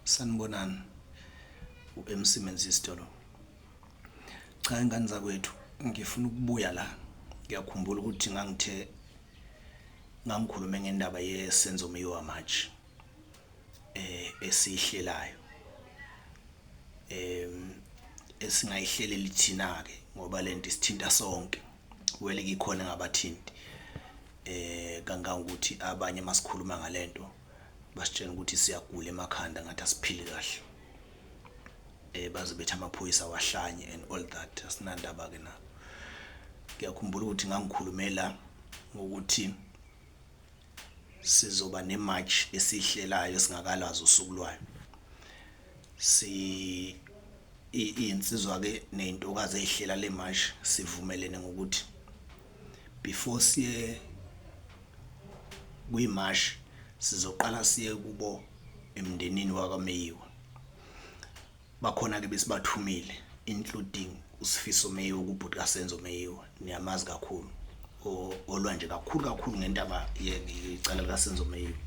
Sanibonani, uMC Menzisto lo. Cha, ingane zakwethu, ngifuna ukubuya la. Ngiyakhumbula ukuthi ngangithe ngangikhulume ngendaba yeSenzo Meyiwa March esihlelayo. Esingayihleleli thina ke ngoba lento isithinta sonke. Wele ikhona engabathinti. Kangangokuthi abanye masikhuluma ngalento basitshela ukuthi siyagula emakhanda, ngathi asiphili kahle. Baze bethi amaphoyisa wahlanye and all that, asinandaba ke nabo. Ngiyakhumbula ukuthi ngangikhulumela ngokuthi sizoba ne-march esihlelayo singakalazi usuku lwayo. Si izinsizwa ke nezintokazi ezihlela le march sivumelene ngokuthi before siye kwi-march sizoqala siye kubo emndenini wakaMeyiwa. Bakhona ke besibathumile, including uSifiso Meyiwa, ubhuti kaSenzo Meyiwa, niyamazi kakhulu, olwa nje kakhulu kakhulu ngendaba yecala likaSenzo Meyiwa.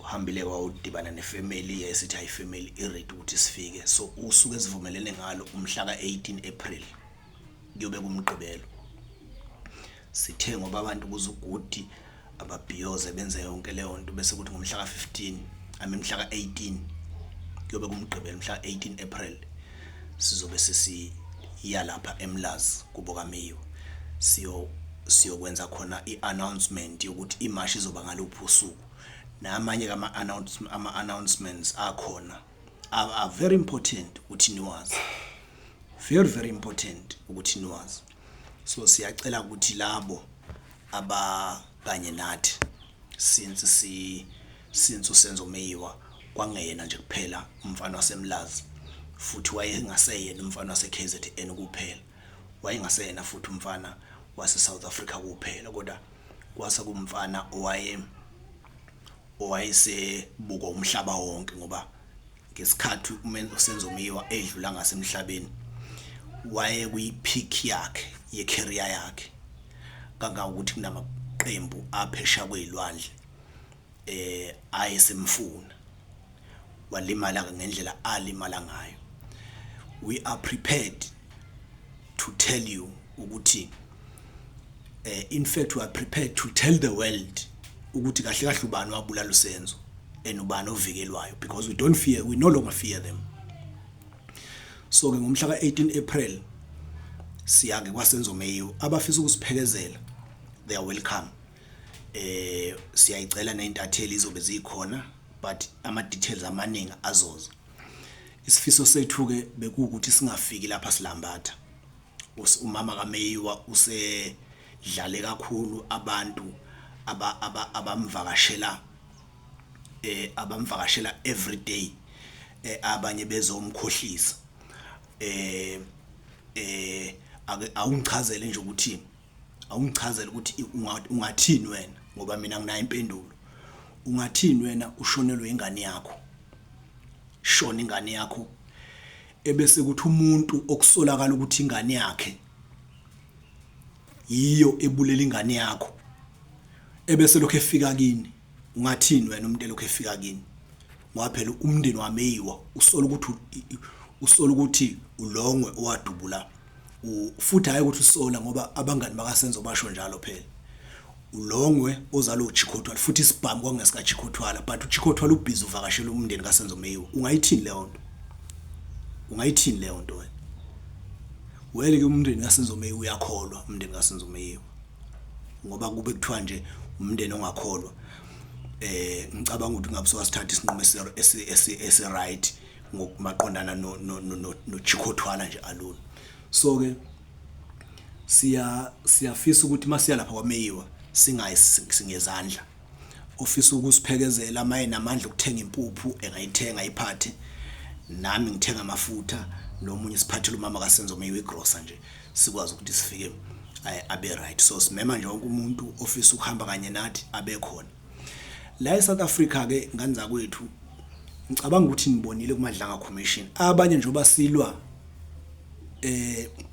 Uhambile wawudibana nefamily, yayisithi hayi, family i-ready ukuthi sifike. So usuku esivumelene ngalo umhla ka-18 April, kuyobe kumgqibelo. Sithe ngoba abantu kuzugudi ababhiyoze benze yonke leyo nto, bese kuthi ngomhla ka-15, I mean mhla ka-18, kuyobe kumgqibelo, mhla ka-18 April, sizobe sesiya lapha eMlazi kubo kaMeyiwa, siyokwenza khona i-announcement yokuthi imashi izoba ngaluphi usuku, namanye ama-announcements akhona are very important ukuthi niwazi, very very important ukuthi niwazi. So siyacela ukuthi labo abakanye nathi since uSenzo Meyiwa kwangeyena nje kuphela umfana waseMlazi, futhi wayengaseyena umfana wase KZN kuphela, wayengaseyena futhi umfana wase South Africa kuphela, kodwa kwase kumfana owayesebukwa umhlaba wonke, ngoba ngesikhathi uSenzo Meyiwa edlula ngasemhlabeni waye kwi-peak yakhe ye-career yakhe, kangangokuthi kunamaqembu aphesheya kwezilwandle ayesemfuna. Walimala ke ngendlela alimala ngayo. We are prepared to tell you ukuthi in fact we are prepared to tell the world ukuthi kahle kahle ubani wabulala uSenzo and ubani ovikelwayo, because we don't fear, we no longer fear them. So ke ngomhla ka-18 April siya ke kwaSenzo Meyiwa. Abafisa ukusiphekezela, they are welcome. Siyayicela nezintatheli izobe zikhona, but ama details amaningi azoza. Isifiso sethu ke bekuwukuthi singafiki lapha silambatha. Umama kaMeyiwa usedlale kakhulu abantu abamvakashela every day, abanye bezomkhohlisa. Ake awungichazele nje ukuthi, awungichazele ukuthi ungathini wena, ngoba mina nginayo impendulo. Ungathini wena ushonelwe ingane yakho, shona ingane yakho, ebese kuthi umuntu okusolakala ukuthi ingane yakhe yiyo ebulela ingane yakho ebese lokho efika kini? Ungathini wena umuntu elokho efika kini? Ngoba phela umndeni waMeyiwa usola ukuthi uLongwe owadubula, futhi hayi ukuthi usola, ngoba abangani bakaSenzo basho njalo phela, uLongwe ozalo uChicco Twala, futhi isibhamu kwakungesika Chicco Twala, but uChicco Twala ubhizi uvakashela umndeni kaSenzo Meyiwa. Ungayithini leyo nto? Ungayithini leyo nto wena? Wele ke umndeni kaSenzo Meyiwa uyakholwa, umndeni kaSenzo Meyiwa, ngoba kube kuthiwa nje umndeni ongakholwa, ngicabanga ukuthi ngabe sowasithatha isinqumo esi right ngokumaqondana no Chicco Twala nje alone. So ke siyafisa ukuthi masiya lapha kwaMeyiwa singayi singezandla. Ofisa ukusiphekezela, maye namandla ukuthenga impuphu, engayithenga ayiphathe, nami ngithenga amafutha, nomunye siphathele umama kaSenzo Meyiwa igrosa nje, sikwazi ukuthi sifike abe right. So simema nje wonke umuntu ofisa ukuhamba kanye nathi abe khona la eSouth Africa. Ke ngane zakwethu, ngicabanga ukuthi nibonile kuMadlanga Commission abanye, njengoba silwa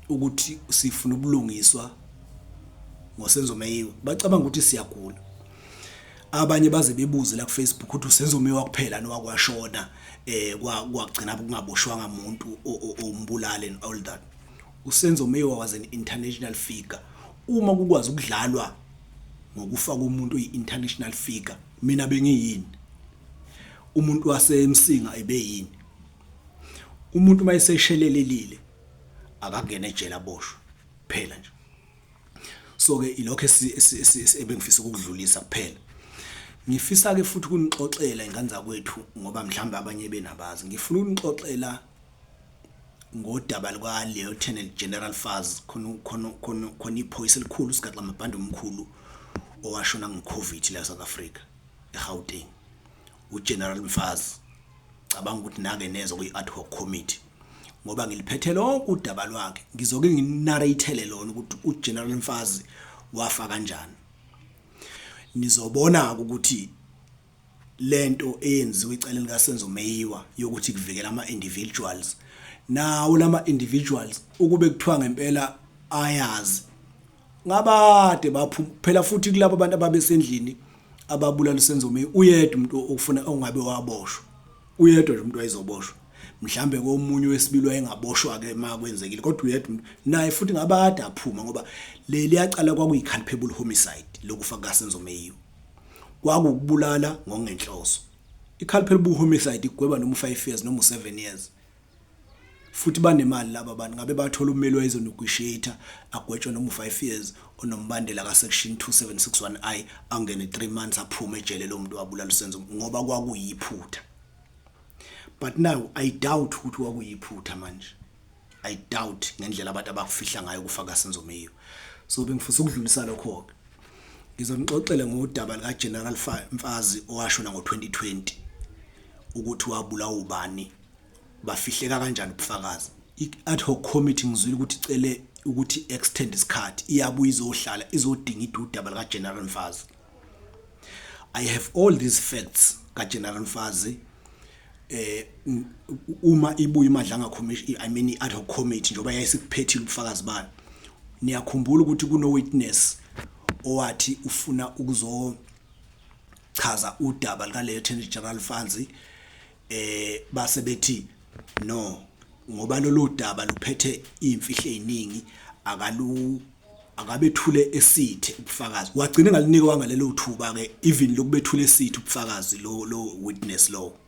ukuthi sifuna ubulungiswa ngoSenzo Meyiwa, bacabanga ukuthi siyagula. Abanye baze bebuze la ku Facebook ukuthi uSenzo Meyiwa kuphela nowakwashona kwagcina kungaboshwanga umuntu ombulale and all that. USenzo Meyiwa was an international figure. Uma kukwazi ukudlalwa ngokufa komuntu oyi-international figure, mina bengiyini? Umuntu waseMsinga ebeyini? Umuntu mayeseshelelelile akangena ejele aboshwe kuphela nje. So ke ilokho ebengifisa ukukudlulisa kuphela. Ngifisa ke futhi ukunixoxela ingane zakwethu ngoba mhlawumbe abanye benabazi. Ngifuna ukunixoxela ngodaba luka Lieutenant General Faz, khona khona khona khona iphoyisa elikhulu sigaxa amabhande omkhulu owashona ngeCovid la South Africa eGauteng, uGeneral Mfazi. Cabanga ukuthi nake nezwa kwi ad hoc committee ngoba ngiliphethe lonke udaba lwakhe, ngizoke nginarratele lona ukuthi uGeneral Mfazi wafa kanjani. Nizobona ukuthi lento eyenziwe ecaleni kaSenzo Meyiwa yokuthi kuvikela ama individuals, nawo lama individuals ukube kuthiwa ngempela ayazi ngabade baphuma phela. Futhi kulabo abantu ababesendlini ababulala uSenzo Meyiwa, uyedwa umuntu okufuna ongabe waboshwa, uyedwa nje umuntu wayezoboshwa. Mhlambe komunye wesibili wayengaboshwa ke makwenzekile, kodwa uyedwa umuntu naye futhi ngabade aphuma, ngoba leli yacala kwakuyi culpable homicide. Lokufa kaSenzo Meyiwa kwakukubulala ngokungenhloso. I-culpable homicide igweba noma u5 years noma u7 years. Futhi banemali laba bantu, ngabe bathola ummeli wayezonegotiate agwetshwe noma u5 years onombandela ka section 2761I, angene 3 months aphume ejele lo muntu wabulala uSenzo, ngoba kwakuyiphutha. But now I doubt ukuthi kwakuyiphutha manje. I doubt ngendlela abantu abakufihla ngayo kufa kaSenzo Meyiwa. So bengifisa ukudlulisa lokho ke. Ngizonixoxela ngodaba lika General Mfazi owashona ngo2020, ukuthi wabulawa ubani, bafihleka kanjani ubufakazi. I-ad hoc committee ngizwile ukuthi icele ukuthi extend isikhathi, iyabuya izohlala izodinga udaba lika General Mfazi. I have all these facts ka General Mfazi. Uma ibuya iMadlanga Commission, I mean i-ad hoc committee, njengoba yayisikuphethile ubufakazi bayo, niyakhumbula ukuthi kuno witness owathi ufuna ukuzo chaza udaba lika Lieutenant General Mfazi, base bethi no, ngoba lolu daba luphethe imfihlo eziningi, akalu akabethule esithe ubufakazi. Wagcina engalinikwa ngalelo thuba ke even lokubethula esithe ubufakazi lo witness lo.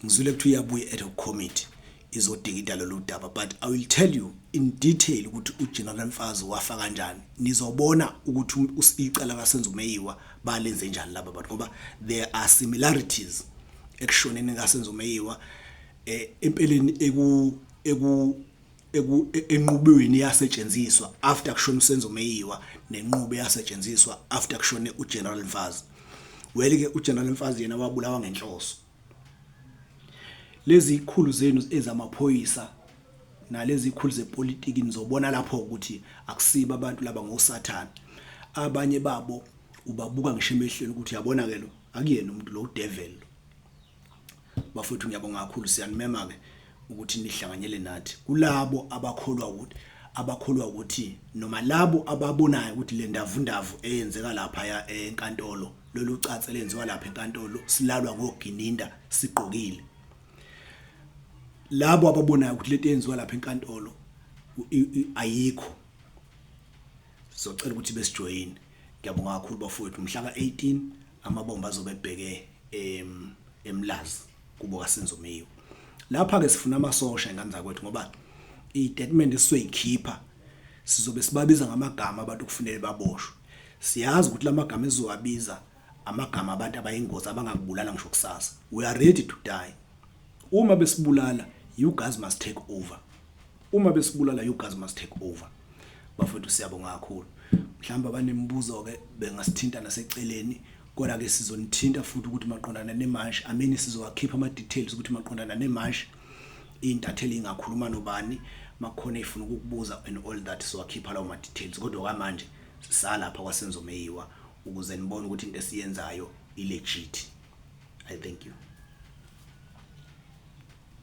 Ngizwile ukuthi uyabuya ad hoc committee izodingida lolu daba, but I will tell you in detail ukuthi uGeneral Mfazi wafa kanjani. Nizobona ukuthi icala kaSenzo Meyiwa balenze njani laba bantu, ngoba there are similarities ekushoneni kaSenzo Meyiwa, empeleni eku eku eku enqubweni yasetshenziswa after kushona uSenzo Meyiwa nenqubo yasetshenziswa after kushone uGeneral Mfazi. Well ke, uGeneral Mfazi yena wabulawa ngenhloso. Lezi ikhulu zenu ezamaphoyisa nalezi ikhulu zepolitiki, nizobona lapho ukuthi akusiba abantu laba ngosathana. Abanye babo ubabuka ngisho emehlweni ukuthi uyabona ke, lo akuyena umuntu lo, udevil lo. Bafowethu, ngiyabonga kakhulu. Siyanimema ke ukuthi nihlanganyele nathi kulabo abakholwa ukuthi noma labo ababonayo ukuthi le ndavundavu eyenzeka lapha ya enkantolo, lolu catse lenziwa lapha enkantolo, silalwa ngogininda sigqokile. Labo ababonayo ukuthi lento eyenziwa lapha enkantolo ayikho, sizocela ukuthi besijoyine. Ngiyabonga kakhulu bafowethu. Mhla ka-18 amabomba azobe ebheke eMlazi kubo kaSenzo Meyiwa. Lapha ke sifuna amasosha, ingane zakwethu, ngoba i-statement esizoyikhipha sizobe sibabiza ngamagama abantu kufanele baboshwe. Siyazi ukuthi lamagama esizowabiza amagama abantu abayingozi abangakubulala ngisho kusasa. We are ready to die. Uma besibulala, you guys must take over. Uma besibulala, you guys must take over. Bafowethu, siyabonga kakhulu. Mhlawumbe abanemibuzo ke bengasithinta naseceleni, kodwa ke sizonithinta futhi ukuthi maqondana nemashi, I mean sizowakhipha ama details ukuthi maqondana nemashi intatheli ingakhuluma nobani makukhona ifuna ukukubuza and all that. Sizowakhipha lawo ma details, kodwa kwamanje sisalapha kwaSenzo Meyiwa ukuze nibone ukuthi into esiyenzayo i legit. I thank you.